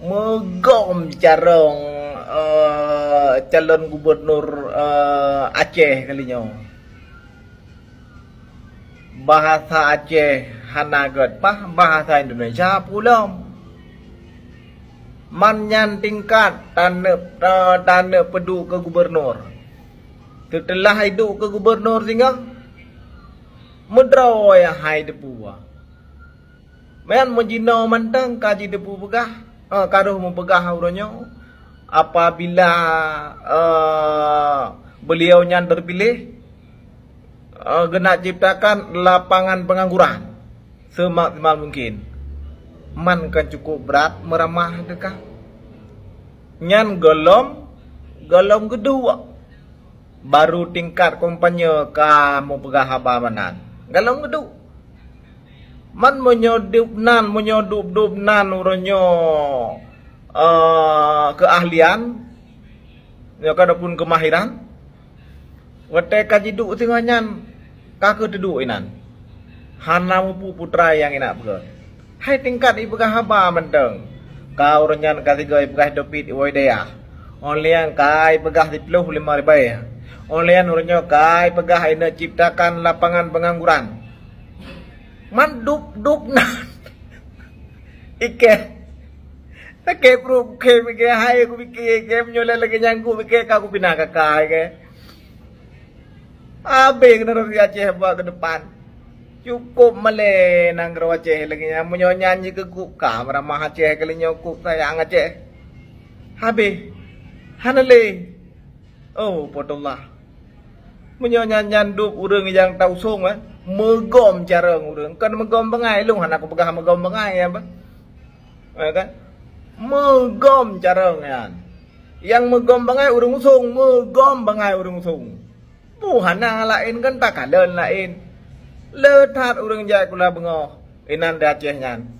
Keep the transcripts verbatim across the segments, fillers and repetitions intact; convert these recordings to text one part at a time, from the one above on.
Meugom carông, eh, calon gubernur, eh, Aceh kali nyoe. Bahasa Aceh hana gét, bah, bahasa Indonesia pulom. Man nyan tingkat taneuk, eh, taneuk peuduek keu gubernur. Seuteulah iduek keu gubernur singoh, meudroe hai teupeu. Meunyan meujinoe mantong ka jiteupeue peugah, eh, ka roh meupeugah uroe nyoe, apabila, eh, beliau nyan terpilih, eh, geunak ciptakan lapangan pengangguran semaksimal mungkin. Man kan cukup brat meuramah teuka. Nyan golom, golom geuduek. Baru tingkat kampanye ka meupeugah haba meunan. Golom geuduek. Man meunyoe dup nan, meunyoe dup-dup nan uroe nyoe, eh, keuahlian, nyoe ka adapun keumahiran, watée ka jiduek singoh nyan, ka keuh teuduek inan. Hana mupu putra nyang inak peugah. Hai tingkat ipeugah haba mantong. Ka uroe nyan ka sigoe ipeugah dopit iwoe dayah. Óh lheueh nyan ka ipeugah siplôh limong ribée. Óh lheueh nyan uroe nyoe ka ipeugah ineuk ciptakan lapangan pengangguran. Man dup-dup nan. Ikeh. Sakét pruet kukhem ikeh, hai kupike ikeh, meunyoe lé lagée nyan kupike ka kupinah kaka ikeh. Habéh keuneureusi Aceh bak keudepan. Cukôp malée nanggroe Aceh lagée nyan. Meunyoe nyan jikeukup ka meuramah Aceh kali nyoe kup sayang Aceh. Habéh. Hana lé. Oh, po teulah. Meunyoe nyan, nyan dup ureuëng nyang tausong, eh, meugom carông ureuëng. Kon meugom bangai, lôn hana kupeugah meugom bangai, apa? Eh, kan? Meugom carông nyan. Nyang meugom bangai ureuëng usong, meugom bangai ureuëng usong. Pu hana laén kan takalon laén. Le that ureuëng jai kula beungoh inan di Aceh nyan.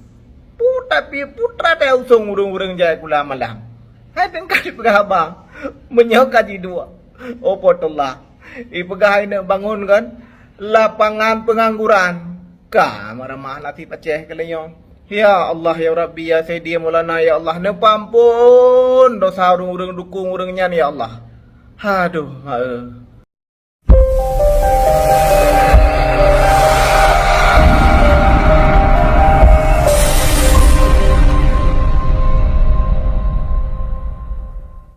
Pu tapi putra teuh usong ureuëng-ureuëng jai kula malam. Hai teuka jipeugah haba. Meunyoe ka jiduek. Oh, po teulah. Ipeugah ineuk bangon kan lapangan pengangguran. Ka meuramah nasib Aceh kali nyoe. Ya Allah, ya Rabbi, ya Sayyidi, ya Maulana, ya Allah, neupeuampon dosa ureuëng-ureuëng dukong ureuëng nyan, ya Allah. Aduh, ma-e.